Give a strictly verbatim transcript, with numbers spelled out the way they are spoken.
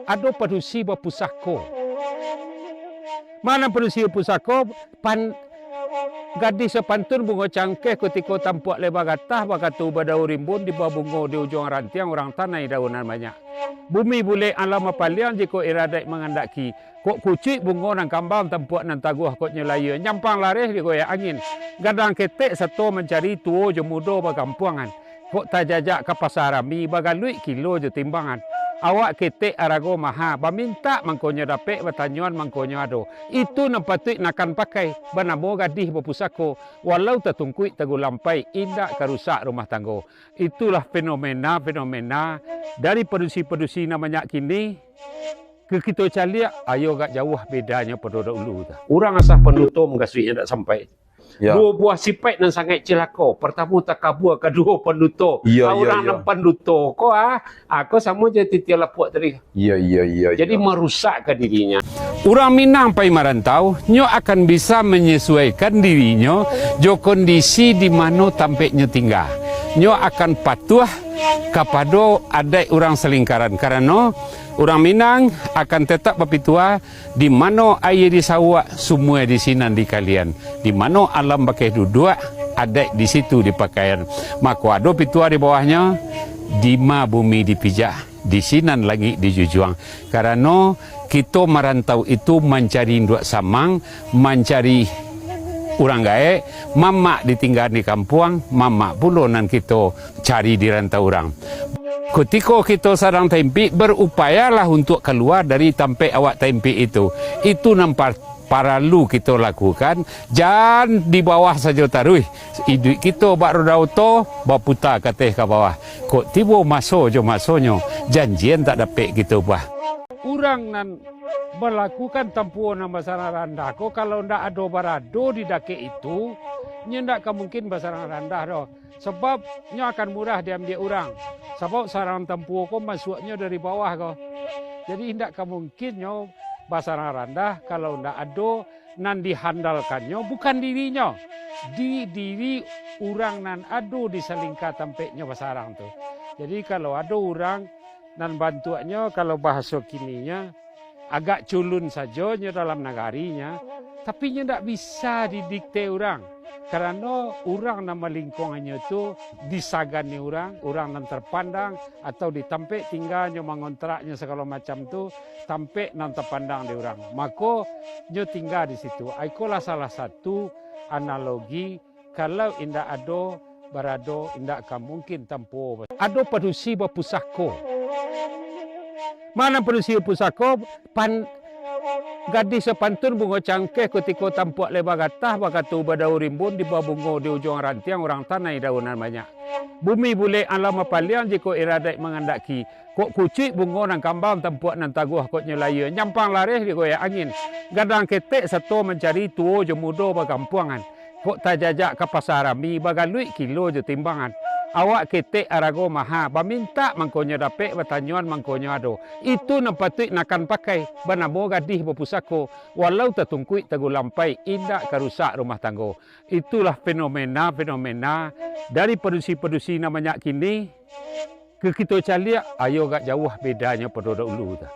Ado padusi bapusako. Mano padusi bapusako? Pan-, gadih sapantun bungo cangkeh, kutiko tampuak lai bagatah, bakato badaun rimbun, di bawah bungo di ujuang rantiang, urang tanai daunan banyak. Bumi bulek alam mapaliang, jikok iradaik mangandaki. Kok kucuik bungo nan kambang, tampuak nan taguah kok nyo layua, nyampang lareh digoyak angin. Gadang ketek sato mancari, tuo jo mudo bagampuangan. Kok tajajak ka pasa rami, bagaluik kilo jo timbangan. Awak ketek arago maha, bamintak mangkonyo dapek, batanyoan mangkonyo ado. Itu nan patuik nakan pakai, banamo gadih bapusako. Walau tatungkuik tagulampai, indak ka rusak rumah tanggo. Itulah fenomena-fenomena dari padusi-padusi nan banyak kini. Ke kito caliak, ayo agak jauah bedanyo pado dahulu tu. Urang asah panduto mukasuiknyo dak sampai. Ya. Duo buah sipaik nan sangaik cilako. Partamo takabua, kaduo panduto. Iya, Ah, iya, urang iya. nan panduto ko, ah, ah, ko samo jo titiah lapuak tadi. Iya, iya, iya, Jadi iya. marusakkan dirinyo. Urang Minang pai marantau, nyo akan bisa manyasuaikan dirinyo jo kondisi di mano tampeknyo tingga. Nyo akan patuah kapado adaik urang salingkaran, karano urang Minang akan tetap bapitua, di mano aia disauak, sumua di sinan dikalian. Di mano alam bakeh duduak, adaik di situ dipakaian. Mako ado pitua di bawahnyo, dima bumi dipijak, di sinan langik dijujuang. Karano kito marantau itu mancari induak samang, mancari urang gaek, mamak ditinggaan di kampuang, mamak pulo nan kito cari di rantau urang. Kutiko kito sadang taimpik, barupayalah untuak kalua dari tampek awak taimpik itu. Itu nan par-, paralu kito lakukan, jan di bawah sajo taruih. Iduik kito bak roda oto, baputa ka ateh ka bawah. Kok tibo maso jo masonyo, janjian tak dapek kito ubah. Urang nan balakukan tampuo nan basarang randah ko, kalau ndak ado barado di dakek itu, nyo ndak ka mungkin basarang randah doh. Sabab nyo akan mudah diambiak urang. Sabab sarang tampuo ko masuaknyo dari bawah ko. Jadi, indak ka mungkin nyo basarang randah kalau ndak ado nan dihandalkannyo bukan dirinyo, di diri urang nan ado di salingka tampeknyo basarang tu. Jadi, kalau ado urang nan bantuaknyo, kalau bahaso kininyo, agak culun sajo nyo dalam nagarinyo, tapi nyo ndak bisa didikte urang, karano urang nan malingkuangannyo tu disagani urang, urang nan terpandang, atau di tampek tingganyo, mangontraknyo, sagalo macam tu, tampek nan tapandang di urang. Mako, nyo tingga di situ. Ikolah salah satu analogi, kalau indak ado barado, indak ka mungkin tampuo. Ado padusi bapusako. Mano padusi bapusako? Pan-, gadih sapantun bungo cangkeh, kutiko tampuak lai bagatah, bakato badaun rimbun, di bawah bungo di ujuang rantiang, urang tanai daunan banyak. Bumi bulek alam mapaliang, jikok iradaik mangandaki. Kok kucuik bungo nan kambang, tampuak nan taguah kok nyo layua, nyampang lareh digoyak angin. Gadang ketek sato mancari, tuo jo mudo bagampuangan. Kok tajajak ka pasa rami, bagaluik kilo jo timbangan. Awak ketek arago maha, bamintak mangkonyo dapek, batanyoan mangkonyo ado. Itu nan patuik nakan pakai, banamo gadih bapusako. Walau tatungkuik tagulampai, indak ka rusak rumah tanggo. Itulah fenomena-fenomena dari padusi-padusi nan banyak kini. Ke kito caliak, ayo agak jauah bedanyo pado dahulu tu.